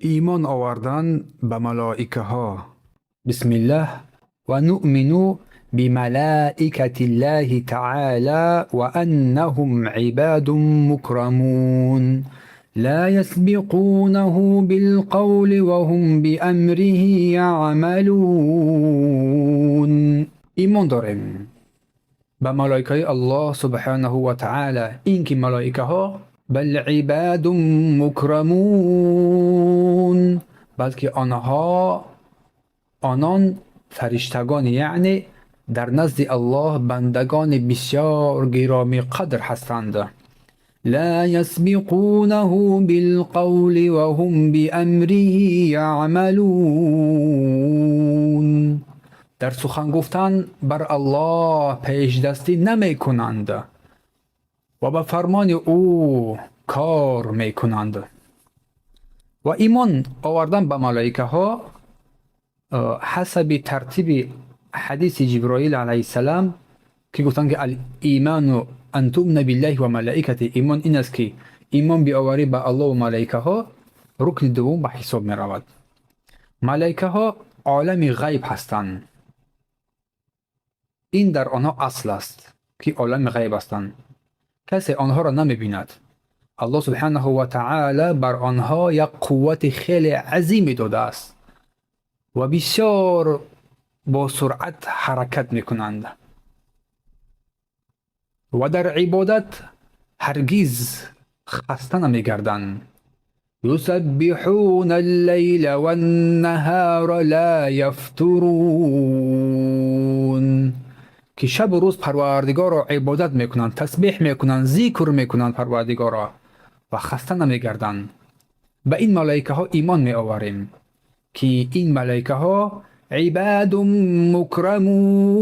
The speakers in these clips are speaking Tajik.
Имон овардан ба малоикаҳо. Бисмиллаҳ ва нуъмину бималаикати ллаҳи таъала ва аннаҳум ибадун мукрамун ла ясбиқунаҳу билқавли ва ҳум биамриҳи яъмалун. Имон дорем ба малоикаи Аллоҳ субҳанаҳу ва таъала, ин ки малоикаҳо бал ибадун мукрамун, балки онҳо онон фариштагон, яъне дар назди Аллоҳ бандагони бисёр гиромиқадр ҳастанд. Ла ясбиқунаҳу билқавли ва ҳум биамриҳи яъмалун. Дар сухан гуфтан бар Аллоҳ пешдастӣ намекунанд ва ба фармони ӯ кор мекунанд. Ва имон овардан ба малоикаҳо ҳасаби тартиби ҳадиси Ҷиброил алайҳиссалам, ки гуфтанд, ки ал-иману ан туъмина биллаҳи ва малаикати, имон ин аст, ки имон биоварӣ ба Аллоҳ ва малоикаҳо, рукни дуввум ба ҳисоб меравад. Малоикаҳо олами ғайб ҳастанд. Ин дар онҳо асл аст, ки олами ғайб ҳастанд. Касе онҳоро намебинад. Аллоҳ субҳанаҳу ва таъала бар онҳо як қуввати хеле азиме додааст ва бисёр бо суръат ҳаракат мекунанд ва дар ибодат ҳаргиз хаста намегарданд. Юсаббиҳуна аллайла ваннаҳара ла яфтурун, ки шабу рӯз Парвардигорро ибодат мекунанд, тасбеҳ мекунанд, зикр мекунанд Парвардигорро ва хаста намегарданд. Ба ин малоикаҳо имон меоварем, ки ин малоикаҳо ибадун мукрамун,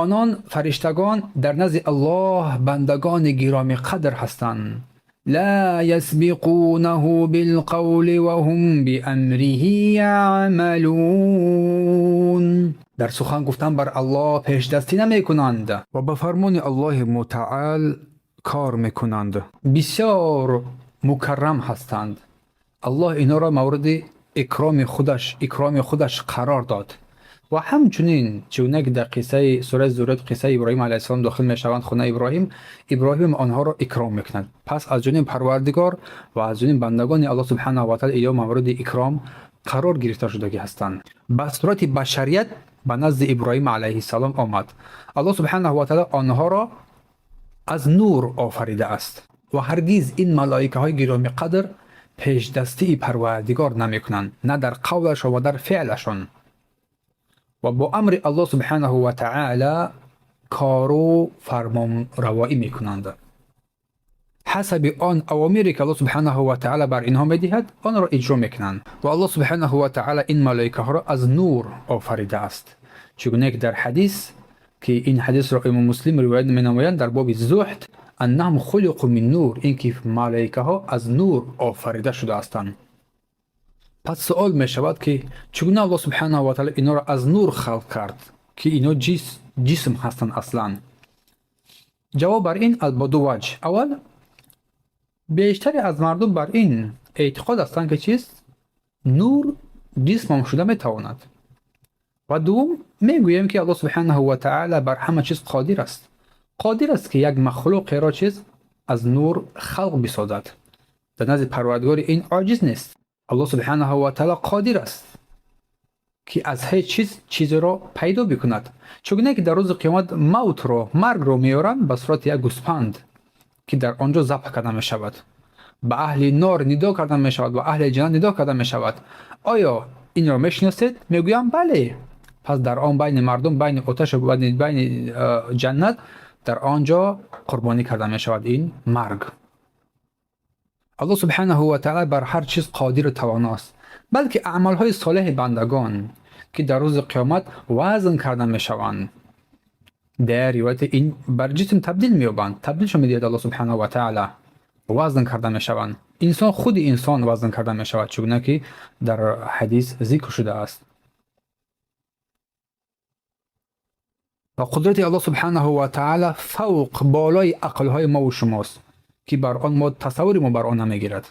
онон фариштагон дар назди Аллоҳ бандагони гиромиқадр ҳастанд. Ла ясбиқунаҳу билқавли ва ҳум биамриҳи яъмалун. Дар сухан гуфтан бар Аллоҳ пешдастӣ намекунанд ва ба фармони Аллоҳи мутаал кор мекунанд. Бисёр мукаррам ҳастанд. Аллоҳ инҳоро мавриди икроми худаш қарор дод. Ва ҳамчунин, чигуна ки дар қиссаи сураи Зурият, қиссаи Иброҳим алайҳиссалом дохил мешаванд хонаи Иброҳим, Иброҳим онҳоро икром мекунад. Пас аз ҷониби Парвардигор ва аз ҷониби бандагони Аллоҳ субҳанаҳу ва таъала иё мавриди икром қарор гирифта шудагӣ ҳастанд. Ба сурати башарият ба назди Иброҳим алайҳиссалом омад. Аллоҳ субҳанаҳу ва таъала онҳоро аз нур офаридааст ва ҳаргиз ин малоикаҳои гиромиқадр пешдастии Парвардигор намекунанд, на дар қавлашон ва дар феълашон, ва бо амри Аллоҳ субҳанаҳу ва таъала кору фармонравоӣ мекунанд. Ҳасаби он авомире, ки Аллоҳ субҳанаҳу ва таъала бар инҳо медиҳад, онро иҷро мекунанд. Ва Аллоҳ субҳанаҳу ва таъала ин малоикаҳоро аз нур офаридааст, чигуна ки дар ҳадис, ки ин ҳадисро Имом Муслим ривоят менамоянд дар боби зуҳд, аннаҳум хулиқу мин нур, ин ки малоикаҳо аз нур офарида шудаастанд. Пас суол мешавад, ки чигуна Аллоҳ субҳанаҳу ва таъала инҳоро аз нур халқ кард, ки инҳо ҷисм ҳастанд аслан? Ҷавоб бар ин бо ду ваҷҳ. Аввал, бештаре аз мардум бар ин эътиқод ҳастанд, ки чист, нур ҷисмам шуда метавонад. Ва дуввум, мегӯем, ки Аллоҳ субҳанаҳу ва таъала бар ҳама чиз қодир аст, қодир аст, ки як махлуқеро чиз аз нур халқ бисозад. Дар назди Парвардигори ин оҷиз нест. Аллоҳ субҳанаҳу ва таъала қодир аст, ки аз ҳеҷ чиз чизеро пайдо бикунад, чунон ки дар рӯзи қиёмат мавтро, маргро меоранд ба сурати як гӯспанд, ки дар он ҷо забҳ карда мешавад. Ба аҳли нор нидо карда мешавад ва аҳли ҷаннат нидо карда мешавад: «Оё инро мешиносед?» Мегӯям: «Бале». Пас дар он байни мардум, байни оташу байни ҷаннат, дар он ҷо қурбонӣ карда мешавад ин марг. Аллоҳ субҳанаҳу ва таъала бар ҳар чиз қодиру тавоност, балки аъмолҳои солеҳи бандагон, ки дар рӯзи қиёмат вазн карда мешаванд, дар ривояти ин бар ҷисм табдил меёбанд, табдилшон медиҳад Аллоҳ субҳанаҳу ва таъала, вазн карда мешаванд. Инсон, худи инсон вазн карда мешавад, чигуна ки дар ҳадис зикр шудааст. Ва қудрати Аллоҳ субҳанаҳу ва таъала фавқ, болои ақлҳои мову шумост, ки бар он мо тасаввури мо бар он намегирад.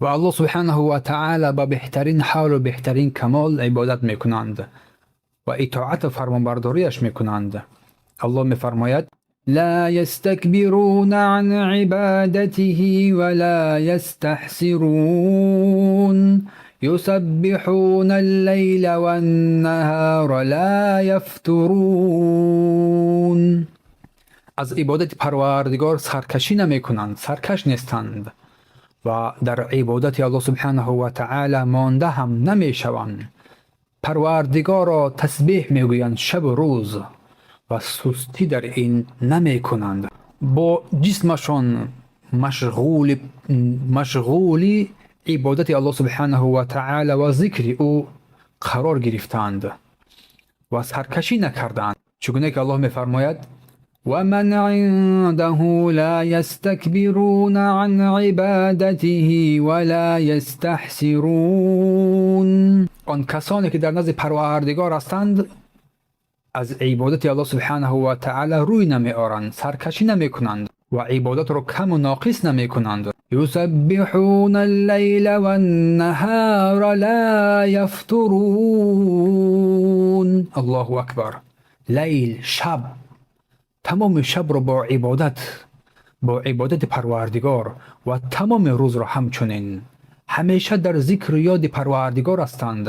Ва Аллоҳ سبحانه وتعالى ба беҳтарин ҳолу беҳтарин камол ибодат мекунанд ва итоату фармонбардориаш мекунанд. Аллоҳ мефармояд: لا يستكبرون عن عبادته ولا يستحسرون يسبحون الليل والنهار لا يفترون. Аз ибодати Парвардигор саркашӣ намекунанд, саркаш нестанд ва дар ибодати Аллоҳ سبحانه وتعالى монда ҳам намешаванд. Парвардигорро тасбеҳ мегӯянд шабу рӯз ва сустӣ дар ин намекунанд. Бо ҷисмашон машғули ибодати Аллоҳ سبحانه وتعالى ва зикри ӯ қарор гирифтаанд ва саркашӣ накардаанд. Чугуне ки Аллоҳ мефармояд: ومن عنده لا يستكبرون عن عبادته ولا يستحسرون. Он касоне ки дар назди Парвардигор ҳастанд, аз ибодати Аллоҳ سبحانه وتعالى рӯй намеоранд, саркашӣ намекунанд ва ибодатро каму ноқис намекунанд. يسبحون الليل والنهار لا يفترون. الله أكبر. ليل, шаб, тамоми шабро бо ибодати Парвардигор ва тамоми рӯзро ҳамчунин ҳамеша дар зикру ёди Парвардигор ҳастанд.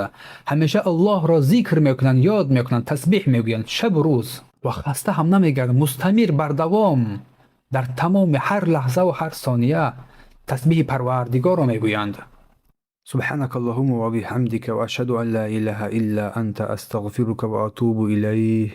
Ҳамеша Аллоҳро зикр мекунанд, ёд мекунанд, тасбеҳ мегӯянд шабу рӯз ва хаста ҳам намегарданд. Мустамир, бардавом, дар тамоми ҳар лаҳзаву ҳар сония тасбеҳи Парвардигорро мегӯянд. سبحانك اللهم وبحمدك وأشهد أن لا إله إلا أنت أستغفرك وأتوب إليه.